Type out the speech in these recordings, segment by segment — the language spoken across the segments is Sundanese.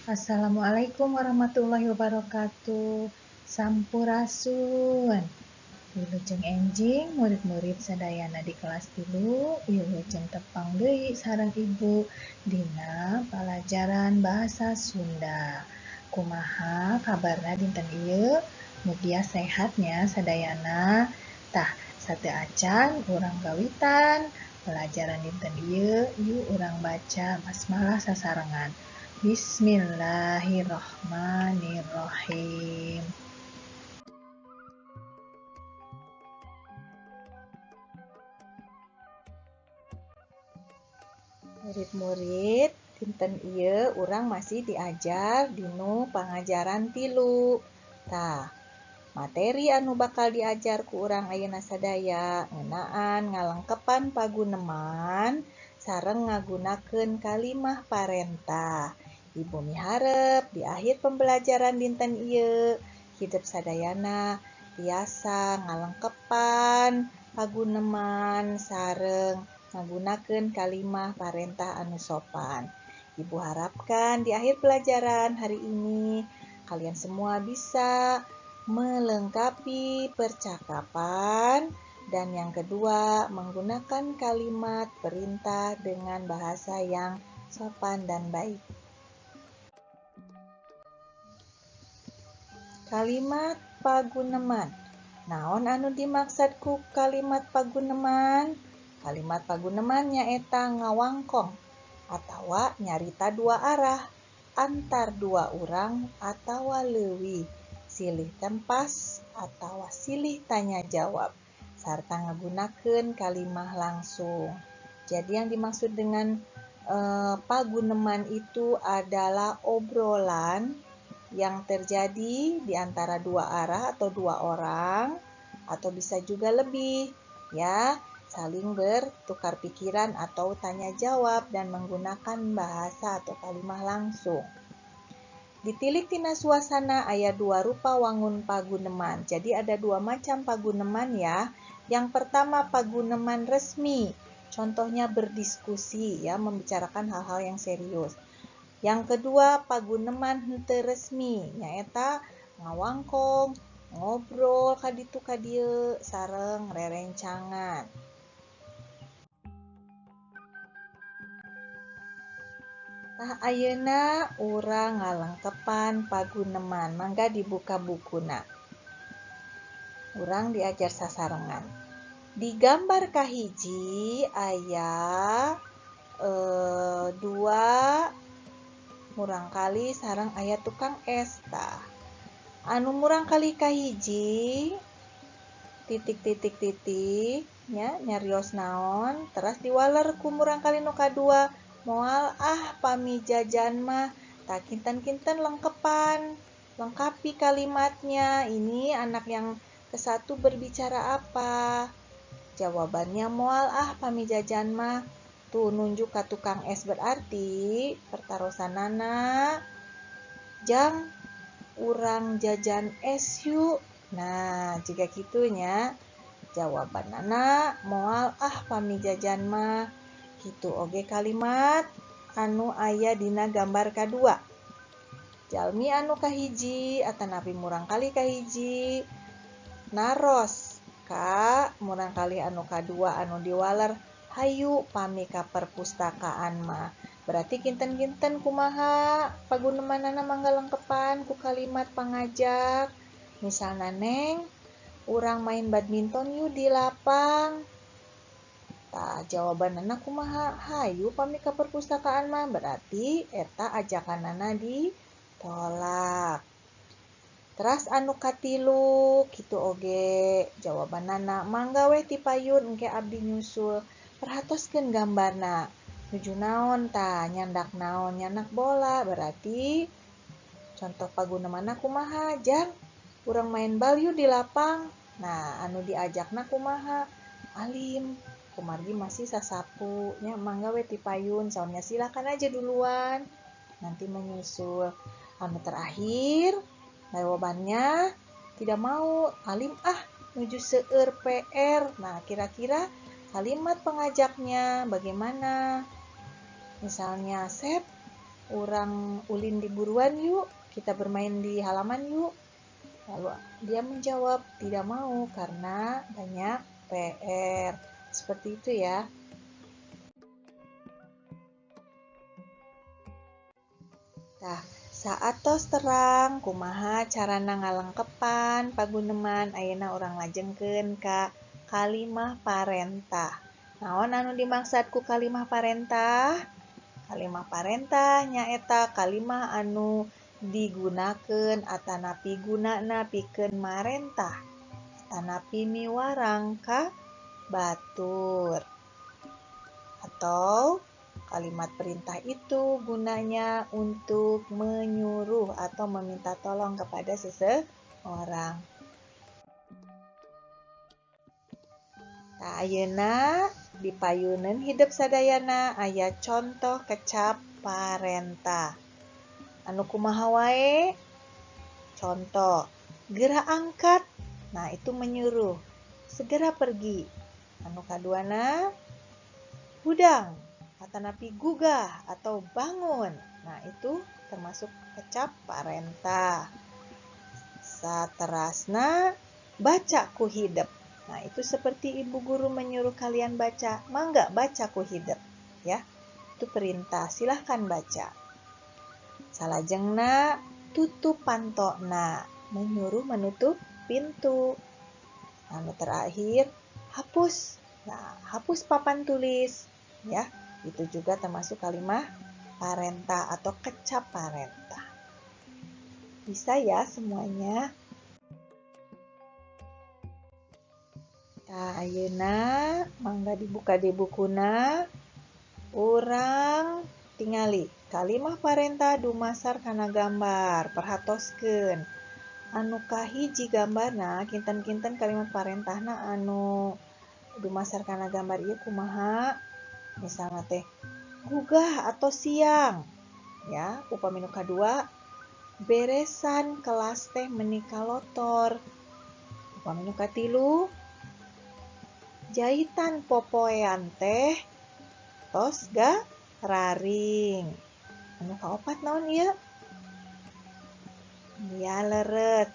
Assalamualaikum warahmatullahi wabarakatuh. Sampurasun. Wilujeng enjing murid-murid sadayana di kelas 3, wilujeng tepang deui sareng Ibu dina palajaran bahasa Sunda. Kumaha kabarna dinten ieu? Mugia sehat nya sadayana. Tah, sateu acan urang gawitan pelajaran dinten ieu, yuk urang baca basmalah sasarengan. Bismillahirrohmanirrohim. Murid-murid, dinten ieu urang masih diajar dinu pangajaran 3. Tah, materi anu bakal diajar ku urang ayeuna sadaya ngeunaan ngalengkepan paguneman sareng ngagunakeun kalimah parentah. Ibu miharep di akhir pembelajaran dinten ieu hidep sadayana tiasa ngalengkepan paguneman sareng ngagunakeun kalimah parentah anu sopan. Ibu harapkan di akhir pelajaran hari ini kalian semua bisa melengkapi percakapan dan yang kedua menggunakan kalimat perintah dengan bahasa yang sopan dan baik. Kalimat paguneman. Naon anu dimaksud ku kalimat paguneman? Kalimat paguneman nyaeta ngawangkong atawa nyarita dua arah antar dua urang atawa leuwih, silih tempas atawa silih tanya jawab sarta ngagunakeun kalimah langsung. Jadi yang dimaksud dengan paguneman itu adalah obrolan yang terjadi di antara dua arah atau dua orang atau bisa juga lebih, ya, saling bertukar pikiran atau tanya jawab dan menggunakan bahasa atau kalimah langsung. Ditilik tina suasana aya dua rupa wangun paguneman. Jadi ada dua macam paguneman ya. Yang pertama paguneman resmi, contohnya berdiskusi ya, membicarakan hal-hal yang serius. Yang kedua paguneman henteu resmi, nyaeta ngawangkong, ngobrol kaditu kadieu sareng rerencangan. Tah ayeuna urang ngalengkepan paguneman, mangga dibuka bukuna. Urang diajar sasarengan. Di gambar kahiji aya dua murangkali sareng aya tukang es. Tah, anu murangkali kahiji titik titik titik nya nyarios naon, teras diwaler ku murangkali nu kadua moal ah pami jajan mah. Tah kinten-kinten lengkepan, lengkapi kalimatnya. Ini anak yang ke-1 berbicara apa? Jawabannya moal ah pami jajan mah. Tuh nunjuk ka tukang es, berarti pertarosanana jang urang jajan es yuk. Nah, jika kitunya jawabanana moal ah pami jajan mah. Kitu oge kalimat anu aya dina gambar kadua. Jalmi anu kahiji atanapi murangkali kahiji naros ka murangkali anu kadua anu diwaler hayu pami ka perpustakaan mah. Berarti kinten-kinten kumaha pagunemanana mangga lengkepan ku kalimat pangajak. Misalna neng urang main badminton yuk di lapang. Tah jawabanana kumaha? Hayu pami ka perpustakaan mah, berarti eta ajakanana ditolak. Teras anu katilu kitu oge jawabanana mangga weh ti payun engke abdi nyusul. Perhatoskeun gambarna. Nuju naon tah? Nyandak naon? Nyandak bola. Berarti contoh pagunemanna kumaha? Jang urang main bal yuk di lapang. Nah, anu diajakna kumaha? Alim. Kumargi masih sasapu nya, mangga we ti payun, saurnya silakan aja duluan, nanti menyusul. Anu terakhir jawabannya tidak mau, alim ah nuju seueur PR. Nah, kira-kira kalimat pengajaknya bagaimana? Misalnya, Sep, Urang ulin di buruan yuk, kita bermain di halaman yuk. Lalu dia menjawab tidak mau karena banyak PR. Seperti itu ya. Tah, saatos terang kumaha carana ngalengkepan paguneman, ayeuna urang lajengkeun ka kalimah parentah. Naon anu dimaksud ku kalimah parentah? Kalimah parentah nyaeta kalimah anu digunakeun atanapi gunana pikeun marentah atanapi miwarang ka batur. Atau kalimat perintah itu gunanya untuk menyuruh atau meminta tolong kepada seseorang. Tah, ayeuna di payuneun hidep sadayana aya contoh kecap parentah. Anu kumaha wae? Contoh, gera angkat. Nah, itu menyuruh. Segera pergi. Anu kaduana, hudang atanapi gugah atau bangun. Nah, itu termasuk kecap parentah. Saterasna, baca ku hidep. Nah, itu seperti ibu guru menyuruh kalian baca, mangga baca ku hidep, ya. Itu perintah, silahkan baca. Salajengna, tutup pantona, menyuruh menutup pintu. Anu terakhir, hapus. Nah, hapus papan tulis, ya. Itu juga termasuk kalimah parentah atau kecap parentah. Bisa ya semuanya? Tah, ayeuna mangga dibuka di bukuna. Urang tingali kalimah parentah dumasar kana gambar, perhatoskeun. Anu kahiji gambarna kinten-kinten kalimat parentahna anu dumasar kana gambar ieu kumaha? Misalna teh gugah atau siang, ya. Upami nu kadua, beresan kelas teh meni kalotor. Upami nu katilu, jaitan popoean teh tos ga raring. Anu kaopat naon ieu? Ya, leres.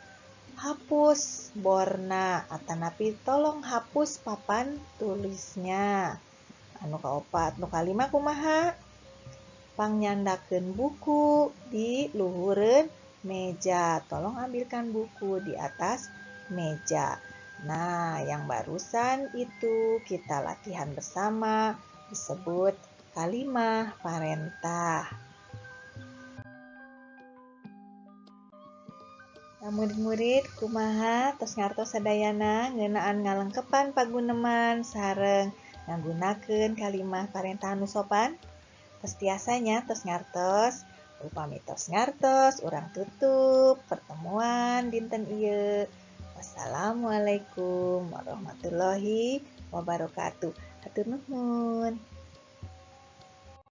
Hapus borna atanapi tolong hapus papan tulisnya. Anu kaopat, nu kalima kumaha? Pangnyandakeun buku di luhureun meja. Tolong ambilkan buku di atas meja. Nah, yang barusan itu kita latihan bersama disebut kalimah parentah. Nah, murid-murid, kumaha tos ngartos sadayana ngeunaan ngalengkepan paguneman sareng ngagunakeun kalimah parentah anu sopan? Tos tiasa nya, tos ngartos. Upami tos ngartos, urang tutup pertemuan dinten ieu. Wassalamualaikum warahmatullahi wabarakatuh. Hatur nuhun.